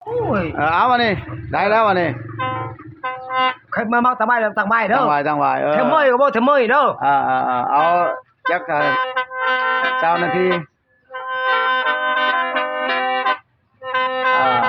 ໂອ້ຍ ເອີ ເອົາ ອັນນີ້ ໄດ້ແລ້ວ ອັນນີ້ ໃຄມາເມົາຕັ້ງໄວ້ ຕັ້ງໄວ້ເດີ ຕັ້ງໄວ້ ຕັ້ງໄວ້ ເອີ ເທມເມີຍກໍບໍ່ເທມເມີຍເດີ ເອີ ເອີ ເອີ ເອົາ ຈັກ ເອີ ຊາວນາທີ ອ່າ.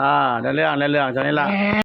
ອ່າ ໄດ້ເລື່ອງ ໄດ້ເລື່ອງ ຊ່ຳນີ້ລະ.